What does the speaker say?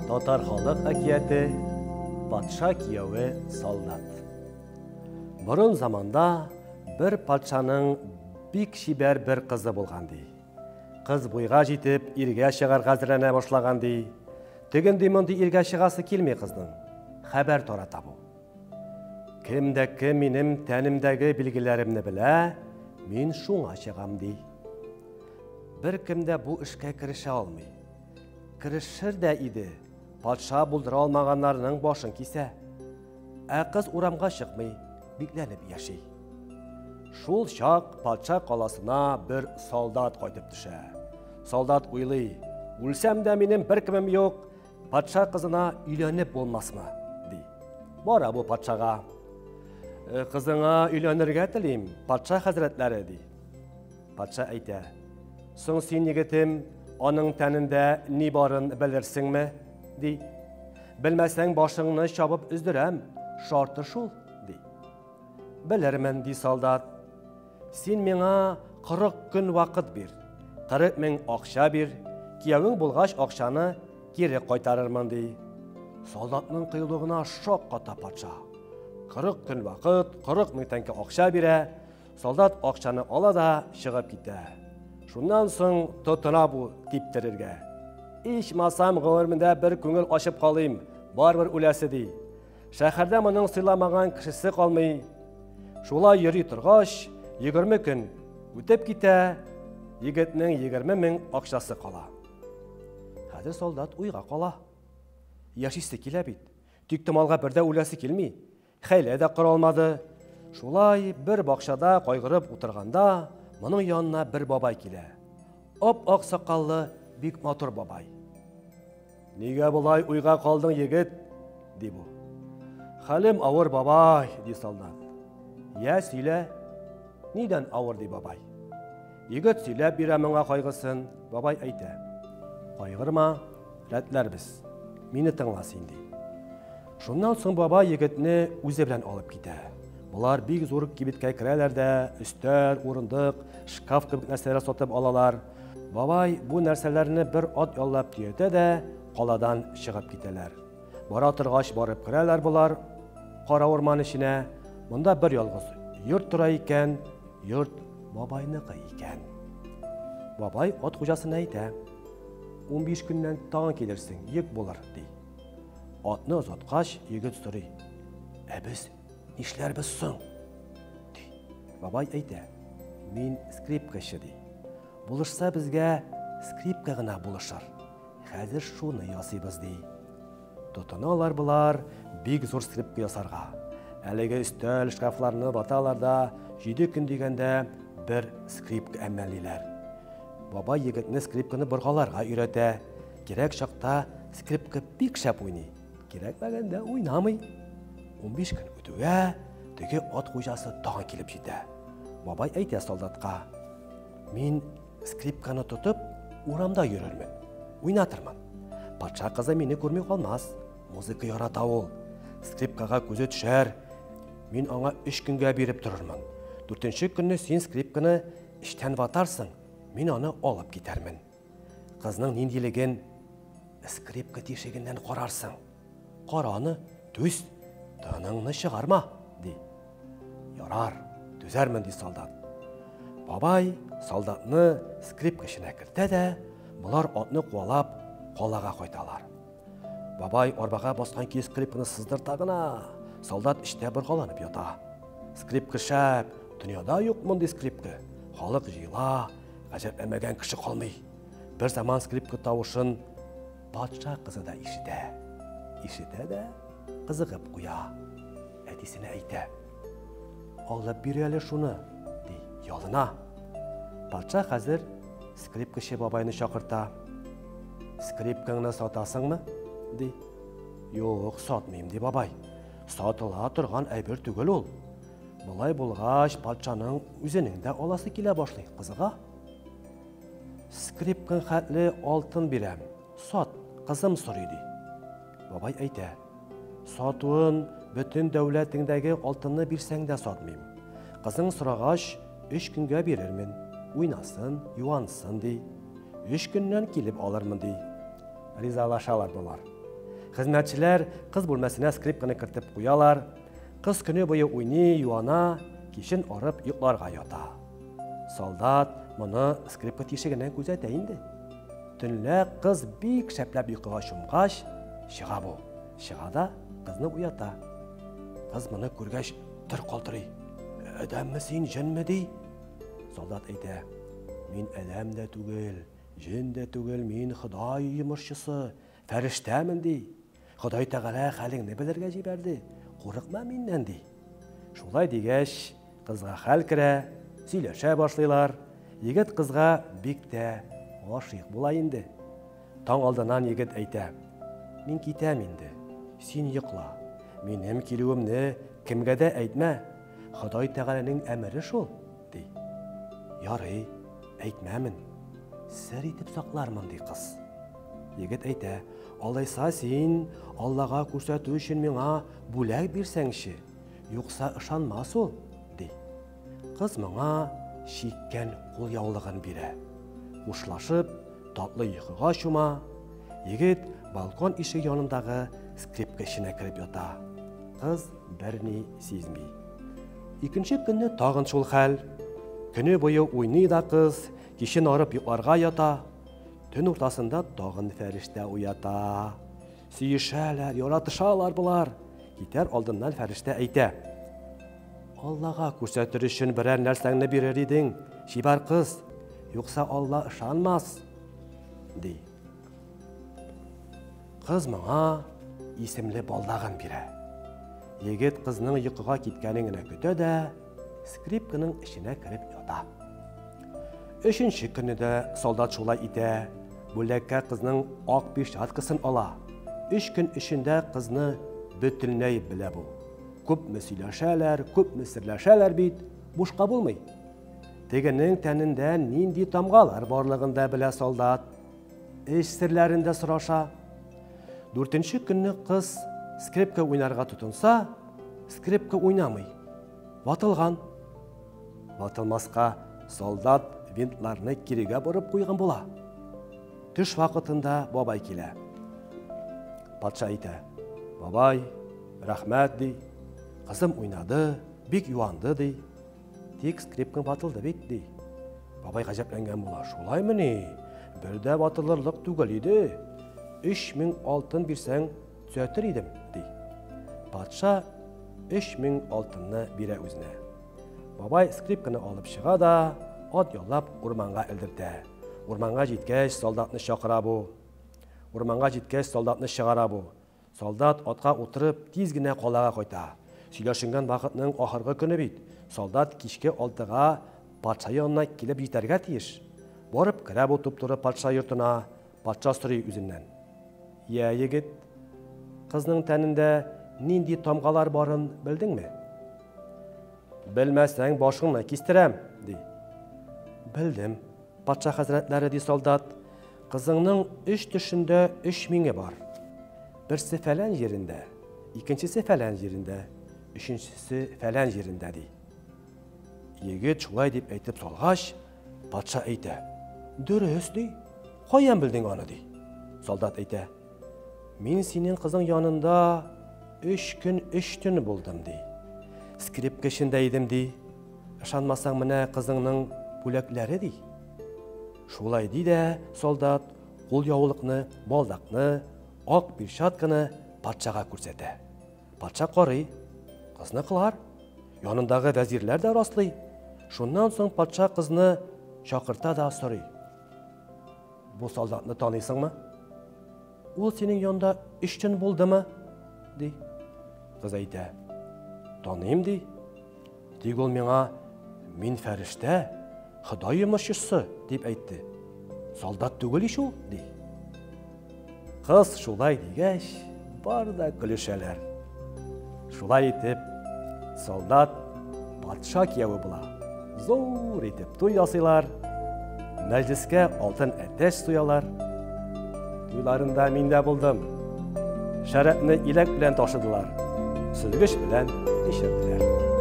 Татар халык әкияте Патша кияве солдат. Борын заманда бер патшаның бик чибәр бер кызы булган ди. Кыз буйга җитеп, иргә чыгарга әзерләнә башлаган ди. Тегенди-мондый иргә чыгасы килми кызның. Хәбәр тарата бу. Кем дә кем минем тәнемдәге билгеләремне белә, мин шуңа чыгам ди. Беркем дә бу эшкә керешә алмый. Керешер дә иде, патша булдыра алмаганнарның башын кисә. Ә кыз урамга чыкмый, бикләнеп яши. Шул чак патша каласына бер солдат кайтып төшә. Солдат уйлый, үлсәм дә минем беркемем юк, патша кызына өйләнеп булмасмы, ди. Бара бу патшага. Кызыңа өйләнергә телим, патша хәзрәтләре, ди. Патша әйтә, соң син, егетем, аның тәнендә ни барын белерсеңме, ди. Белмәсәң, башыңны чабып өздерәм, шарты шул, ди. Белермен, ди солдат. Син миңа 40 көн вакыт бир, 40 мең акча бир, киявең булгач акчаны кире кайтарырмын, ди. Солдатның кыюлыгына шок ката патша. 40 көн вакыт, 40 мең тәңкә акча бирә, солдат акчаны ала да чыгып китә. Шуннан соң тотына бу типтерергә. Ичмасам гомеремдә бер күңел ачып калыйм, барыбер үләсе, ди. Шәһәрдә моның сыйламаган кешесе калмый. Шулай йөри торгач, 20 көн үтеп китә, егетнең 20 мең акчасы кала. Хәзер солдат уйга кала. Яшисе килә бит. Тик томалга бер дә үләсе килми. Хәйлә дә кора алмады. Шулай бер бакчада кайгырып утырганда, моның янына бер бабай килә. Ап-ак сакаллы, бик матур бабай. Нигә болай уйга калдың, егет? Ди бу. Хәлем авыр, бабай, ди солдат. Я, сөйлә. Нидән авыр, ди бабай. Егет сөйләп бирә моңа кайгысын. Бабай әйтә. Кайгырма, рәтләрбез. Мине тыңла син, ди. Шуннан соң бабай егетне үзе белән алып китә. Болар бик зур кибеткә керәләр дә, өстәл, урындык, шкаф кебек нәрсәләр сатып алалар. Бабай бу нәрсәләрне бер ат яллап төятә дә, каладан чыгып китәләр. Бара торгач барып керәләр болар кара урман эченә. Монда бер ялгыз йорт тора икән, йорт бабайныкы икән. Бабай ат хуҗасына әйтә: 15 көннән тагын килерсең, йөк булыр, ди. Атны озаткач, егет сорый: Ә без нишләрбез соң? Ди. Бабай әйтә: Мин скрипкачы, ди. Булышса безгә скрипка гына булышыр. Хәзер шуны ясыйбыз, ди. Тотыналар болар бик зур скрипка ясарга. Әлеге өстәл, шкафларны ваталар да, 7 көн дигәндә бер скрипка әмәллиләр. Бабай егетне скрипканы боргаларга өйрәтә. Кирәк чакта скрипка бик шәп уйный. Кирәкмәгәндә уйнамый. 15 көн үтүгә теге ат хуҗасы тагын килеп җитә. Бабай әйтә солдатка: Мин скрипканы тотып урамда йөрермен, уйнатырмын. Патша кызы мине күрми калмас. Музыка ярата ул. Скрипкага күзе төшәр. Мин аңа 3 көнгә биреп торырмын. 4нче көнне син скрипканы эчтән ватарсың, мин аны алып китәрмен. Кызның ниндилеген скрипка тишегеннән карарсың. Кара аны, түз, тыныңны чыгарма, ди. Ярар, түзәрмен, ди солдат. Бабай солдатны скрипка эченә кертә дә, болар атны куалап калага кайталар. Бабай арбага баскан көе скрипканы сыздырта гына, солдат эчтә боргаланып ята. Скрипка шәп, дөньяда юк мондый скрипка. Халык җыела, гаҗәпләнмәгән кеше калмый. Бер заман скрипка тавышын патша кызы да ишетә. Ишетә дә кызыгып куя. Әтисенә әйтә: Алып бир әле шуны, ди, ялына. Патша хәзер скрипкачы бабайны чакырта. Скрипкаңны сатасыңмы? Ди. Юк, сатмыйм, ди бабай. Сатыла торган әйбер түгел ул. Болай булгач, патшаның үзенең дә аласы килә башлый, кызыга. Скрипкаң хәтле алтын бирәм, сат, кызым сорый, ди. Бабай әйтә: Сатуын бөтен дәүләтеңдәге алтынны бирсәң дә сатмыйм. Кызың сорагач, 3 көнгә бирермен. Уйнасын, юансын, ди. 3 көннән килеп алырмын, ди. Ризалашалар болар. Хезмәтчеләр кыз бүлмәсенә скрипканы кертеп куялар. Кыз көне буе уйный, юана, кичен арып йокларга ята. Солдат моны скрипка тишегеннән күзәтә инде. Төнлә кыз бик шәпләп йокыга чумгач, чыга бу. Чыга да кызны уята. Кыз моны күргәч тыр калтырый. Адәмме син, җенме ди? Солдат әйтә: Мин адәм дә түгел, җен дә түгел, мин Ходай йомышчысы, фәрештәмен ди. Ходай Тәгалә хәлеңне белергә җибәрде. Курыкма миннән ди. Шулай дигәч, кызга хәл керә, сөйләшә башлыйлар. Егет кызга бик тә гашыйк була инде. Таң алдыннан егет әйтә: Мин китәм инде. Син йокла. Минем килүемне кемгә дә әйтмә. Ходай Тәгаләнең әмере шул, ди. Ярый, әйтмәмен. Сер итеп саклармын, ди кыз. Егет әйтә: Алайса син Аллага күрсәтү өчен миңа бүләк бирсәңче, юкса ышанмас ул, ди. Кыз моңа чиккән кулъяулыгын бирә. Хушлашып, татлы йокыга чума. Егет балкон ишеге янындагы скрипка эченә кереп ята. Кыз берни сизми. Икенче көнне тагын шул хәл. Көне буе уйный да кыз, кичен арып йокларга ята. Төн уртасында тагын фәрештә уята. Сөешәләр, яратышалар болар. Китәр алдыннан фәрештә әйтә: Аллага күрсәтер өчен берәр нәрсәңне бирер идең, чибәр кыз, юкса Алла ышанмас, ди. Кыз моңа исемле балдагын бирә. Егет кызның йокыга киткәнен генә көтә дә, скрипканың эченә кереп ята. Өченче көнне дә солдат шулай итә. Бүләккә кызның ак перчаткасын ала. Өч көн эчендә кызны бөтенләй белә бу. Күпме сөйләшәләр, күпме серләшәләр бит, бушка булмый. Тегенең тәнендә нинди тамгалар барлыгын да белә солдат. Эш серләрен дә сораша. Дүртенче көнне кыз скрипка уйнарга тотынса, скрипка уйнамый. Ватылган. Ватылмаска солдат винтларны кирегә борып куйган була. Төш вакытында бабай килә. Патша әйтә: Бабай, рәхмәт, ди. Кызым уйнады, бик юанды, ди. Тик скрипкаң ватылды бит, ди. Бабай гаҗәпләнгән була. Шулаймыни? Бер дә ватылырлык түгел иде. 3000 алтын бирсәң, төзәтер идем, ди. Патша 3000 алтынны бирә үзенә. Бабай скрипканы алып чыга да, ат яллап урманга элдертә. Урманга җиткәч, солдатны чакыра бу. Урманга җиткәч, солдатны чыгара бу. Солдат атка утырып тиз генә калага кайта. Сөйләшенгән вакытның ахыргы көне бит. Солдат кичке 6-га патша янына килеп җитәргә тиеш. Барып керә бу туп-туры патша йортына. Патша сорый үзеннән: Йә, егет, кызның тәнендә нинди тамгалар барын белдеңме? Белмәсәң, башыңны кистерәм, ди. Белдем, патша хәзрәтләре, ди солдат. Кызыңның өч төшендә өч миңе бар. Берсе фәлән җирендә, икенчесе фәлән җирендә, өченчесе фәлән җирендә, ди. Егет шулай дип әйтеп салгач, патша әйтә: Дөрес, ди. Каян белдең аны, ди. Солдат әйтә: Мин синең кызың янында 3 көн 3 төн булдым, ди. Скрипка эчендә идем, ди. Ышанмасаң, менә кызыңның бүләкләре, ди. Шулай ди дә солдат кул яулыкны, балдакны, ак перчатканы патшага күрсәтә. Патша карый, кызныкылар. Янындагы вәзирләр дә раслый. Шуннан соң патша кызны чакырта да сорый: Бу солдатны таныйсыңмы? Ул синең янда 3 төн булдымы? Ди. Кыз әйтә: Таныйм, ди. Тик ул миңа: Мин фәрештә, Ходай йомышчысы, дип әйтте. Солдат түгел ич ул, ди. Кыз шулай дигәч, бар да көлешәләр. Шулай итеп, солдат патша кияве була. Зур итеп туй ясыйлар. Мәҗлескә алтын әтәч суялар. Туйларында мин дә булдым. Шәрәпне иләк белән ташыдылар. Сөзгеч белән эчерделәр.